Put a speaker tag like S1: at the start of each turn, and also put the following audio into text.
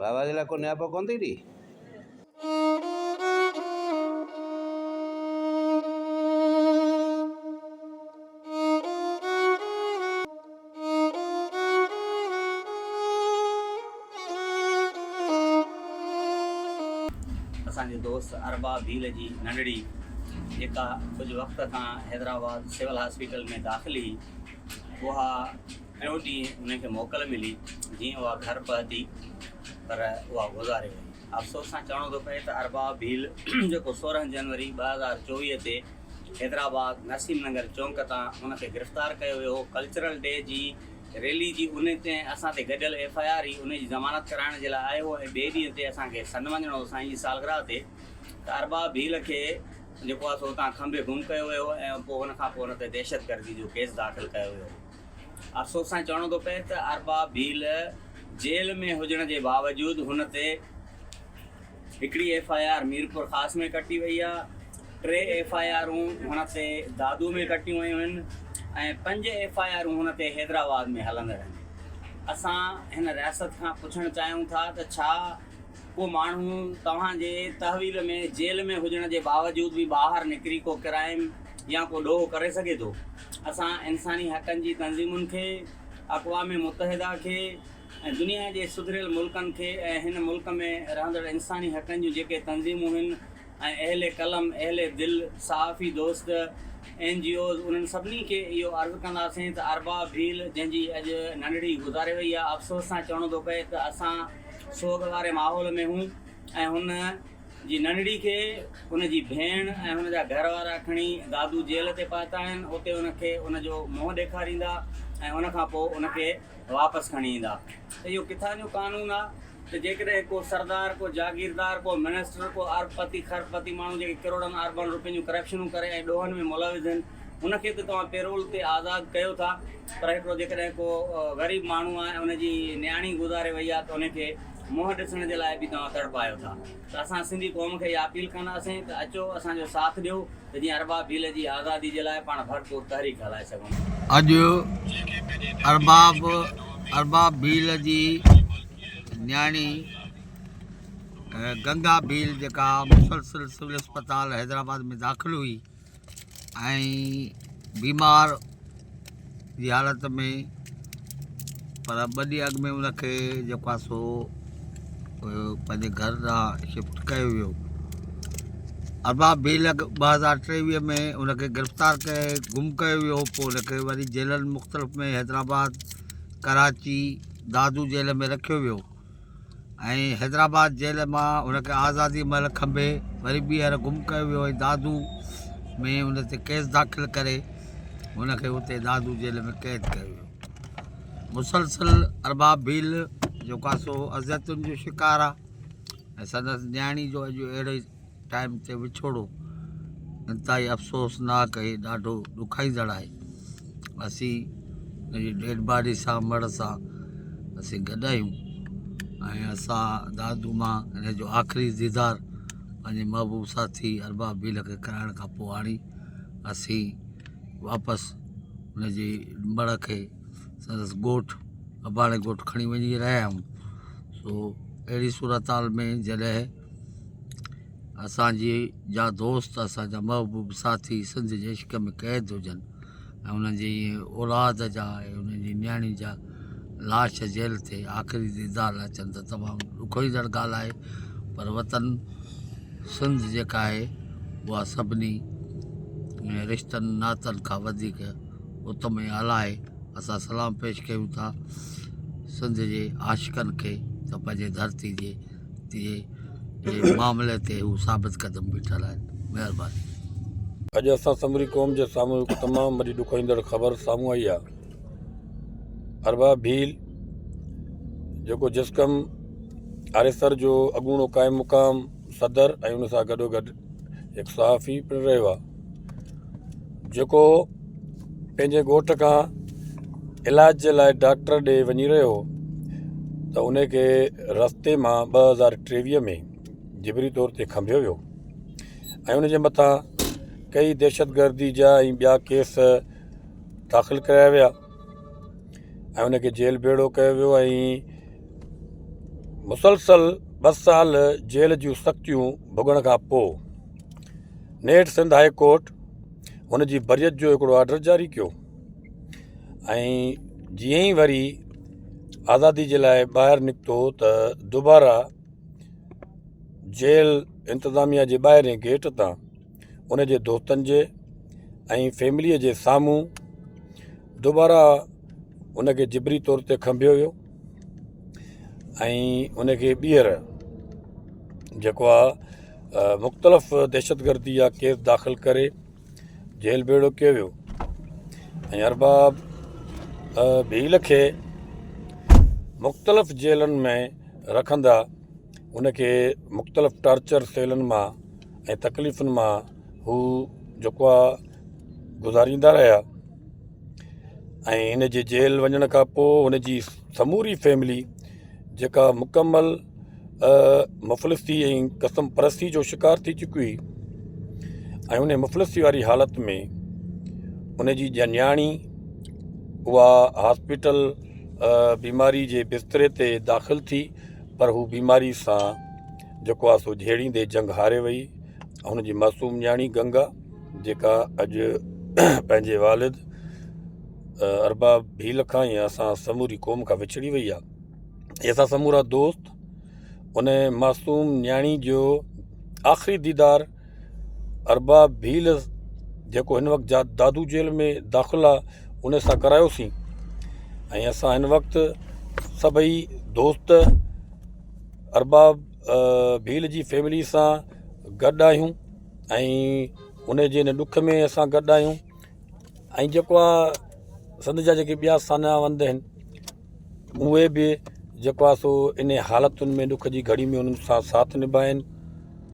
S1: بابا جي لاء ڪو نياپو ڪونه ٿي ڏي؟
S2: اسان جي دوست ارباب ڀيل جي ننڍڙي جيڪا ڪجهه وقت کان حيدرآباد سول هاسپيٽل ۾ داخل هئي اها ٽيون ڏينهن ان کي موڪل ملي جيئن اها گهر پهتي پر اها گذاري وئي. افسوس سان چوڻو ٿو پئي ته ارباب ڀيل جيڪو 16 جنوري 2024 تي حيدرآباد نسيم ننگر چونڪ تان ان کي گرفتار ڪيو ويو هو ڪلچرل ڊي جي ريلي جي ان تي اسان تي گڏيل ايف I R هئي ان جي ضمانت ڪرائڻ جي لاء آيو هو ۽ ٻئي ڏينهن تي اسان کي سن وڃڻو هو سائين جي سالگرهه تي ته ارباب ڀيل کي جيڪو آهي سو اتان کنڀي گم ڪيو ويو ۽ پوء ان کان پوء ان تي دهشتگردي جو ڪيس داخل ڪيو ويو. افسوس سان چوڻو ٿو پئي ته ارباب ڀيل جيل ۾ هجڻ جي باوجود هن تي هڪڙي ايف I R Mirpurkhas ۾ ڪٽي وئي آهي، ٽي ايف I آرون هن تي دادو ۾ ڪٽيون ويون آهن ۽ پنج ايف I آرون هن تي حيدرآباد ۾ هلندڙ آهن. اسان هن رياست کان پڇڻ چاهيون ٿا ته ڇا ڪو ماڻهو توهان جي تحويل ۾ جيل ۾ هجڻ جي باوجود به ٻاهر نڪري ڪو ڪرائيم يا ڪو ڏوهه ڪري سگهي ٿو؟ اسان انساني حقن جي تنظيمن کي، اقوام متحده کي ۽ دنيا جي سڌريل ملڪن کي ۽ هن ملڪ ۾ رهندڙ انساني حقن جون جيڪي تنظيمون هن ۽ اهل قلم، اهل دل، صحافي دوست، اين جي اوز انهن سڀني کي اهو عرض ڪنداسين ته ارباب ڀيل جنهن جي اڄ ننڍڙي گذاري وئي آهي افسوس سان چوڻو ٿو پئي ته اسان سوڳ واري ماحول ۾ هون ۽ هن جي ننڍڙي کي ان جي ڀيڻ ۽ هن جا گهر وارا کڻي دادو جيل تي پهتا آهن اتي ان کي ان جو منهن ڏيکاريندا ۽ ان کان پوء ان کي واپس کڻي ايندا ته اهو ڪٿان جو قانون آ ته جيڪڏهن ڪو سردار ڪو جاگيردار ڪو منسٽر ڪو ارب پتي خرب پتي ماڻهو جيڪي ڪروڙن اربن روپين جون ڪرپشنون ڪري ۽ ڏوهن ۾ ملوث آهن ان کي ته توهان پيرول تي آزاد ڪيو ٿا پر هڪڙو جيڪڏهن ڪو غريب ماڻهو آهي ۽ ان جي نياڻي گذاري وئي آهي ته ان کي منهن ڏسڻ جي لاء به توهان تڙپايو ٿا ته اسان سنڌي قوم کي اها اپيل ڪنداسين ته اچو اسان جو ساٿ ڏيو ته جيئن ارباب ڀيل جي آزادي جي لاء پاڻ ڀرپور تحريڪ هلائي سگهون.
S3: اڄ ارباب ارباب ڀيل جي نياڻي گنگا ڀيل جيڪا مسلسل سول اسپتال حيدرآباد ۾ داخل هئي ۽ بيمار جي حالت ۾ پر ٻه ڏينهن اڳ ۾ ان کي جيڪو آهي سو پنهنجي گهر ڏانهن شفٽ ڪيو ويو. ارباب ڀيل 2023 ۾ ان کي گرفتار ڪري گم ڪيو ويو پوء ان کي وري جيلن مختلف ۾ حيدرآباد ڪراچي دادو جيل ۾ رکيو ويو. ۽ حيدرآباد جيل مان هن کي آزادي مهل کنڀي وري ٻيهر گم ڪيو ويو ۽ دادو ۾ ان تي ڪيس داخل ڪري هن کي اتي دادو جيل ۾ قيد ڪيو ويو. مسلسل ارباب ڀيل جيڪو آهي سو اذيتن جو شڪار آهي ۽ سندس نياڻي جو اڄ اهڙي ٽائيم تي وڇوڙو انتهائي افسوسناڪ ۽ ڏاڍو ڏکائيندڙ آهي. اسين ان جي ڊيڊ باڊي سان مڙهه سان اسين گڏ آهيون ۽ اسان دادو مان ان جو آخري ديدار پنهنجي محبوب ساٿي ارباب ڀيل کي ڪرائڻ کان پوء هاڻي اسين واپس ان جي مڙهه کي سندس ڳوٺ اباڻي ڳوٺ کڻي وڃي رهيا آهيون سو اهڙي صورتحال ۾ جڏهن اسان جي جا دوست اسان جا محبوب ساٿي سنڌ جي عشق ۾ قيد هجن ۽ انهن جي اولاد جا ۽ انهن جي نياڻين جا لاش جيل تي آخري ديدار لاء اچن ته تمام ڏکوئيندڙ ڳالهه آهي پر وطن سنڌ جيڪا آهي اها سڀني رشتن ناتن کان وڌيڪ اتم ۽ اعليٰ آهي اسان سلام پيش ڪيون ٿا سنڌ جي عاشقن کي ته پنهنجي ڌرتي جي جي معاملي تي هو ثابت قدم بيٺل آهن مهرباني.
S4: اڄ اسان سموري قوم جي سامهون هڪ تمام وڏي ڏکوئيندڙ خبر سامهون آئي آهي. ارباب ڀيل جيڪو جسقم آريسر جو اڳوڻو قائم مقام صدر ۽ ان سان گڏوگڏ هڪ صحافي پڻ رهيو آهي جيڪو پنهنجي ڳوٺ کان علاج جي لاء ڊاڪٽر ڏي وڃي رهيو هو ته ان کي رستي مان 2023 ۾ جبري طور تي کنڀيو ويو ۽ ان جي مٿان ڪئي دهشتگردي جا ۽ ٻيا ڪيس داخل ڪرايا ويا ۽ ان کي جيل ڀيڙو ڪيو ويو ۽ مسلسل ٻه سال جيل جون سختيون ڀوڳڻ کان پوء نيٺ سنڌ هاء ڪورٽ هن جي بريت جو هڪڙو آرڊر جاري ڪيو ۽ جيئن ئي وري آزادي جي لاء ٻاهر نڪتو ته دوباره جيل انتظاميا جي ٻاهرين گيٽ تان ان جي دوستن جي ۽ فيمليء جي سامهون دوباره ان کي جبري طور تي کنڀيو ويو ۽ ان کي ٻيهر جيڪو آهي مختلف دهشتگردي جا ڪيس داخل ڪري جيل ڀيڙو ڪيو ويو ۽ ارباب ڀيل کي مختلف جيلن ۾ رکندا ان کي مختلف ٽارچر سيلن مان ۽ تڪليفن مان هو جيڪو آهي گذاريندا رهيا ۽ هن جي جيل وڃڻ کان پوء هن جي سموري فيملي جيڪا مڪمل مفلسي ۽ قسم پرستي جو شڪار ٿي چڪي هئي ۽ ان مفلسي واري حالت ۾ ان جي نياڻي اها هاسپيٽل بيماري جي بستري تي داخل ٿي پر هو بيماري سان جيڪو آهي سو جهيڙيندي جنگ هاري وئي هن جي معصوم نياڻي گنگا جيڪا اڄ پنهنجي والد ارباب ڀيل کان ۽ اسان سموري قوم کان وڇڙي وئي آهي ۽ اسان سمورا دوست ان معصوم نياڻي جو آخري ديدار ارباب ڀيل جيڪو هن وقت دادو جيل ۾ داخل آهي ان سان ڪرايوسين ۽ اسان هن وقت سڀئي دوست ارباب ڀيل جي فيملي سان گڏ آهيون ۽ ان جي ان ڏک ۾ اسان گڏ آهيون ۽ جيڪو آ سنڌ جا جيڪي ٻيا ساڃاهه وند آهن اهي به جيڪو آ سو ان حالتن ۾ ڏک جي گهڙي ۾ انهن سان ساٿ نڀائن.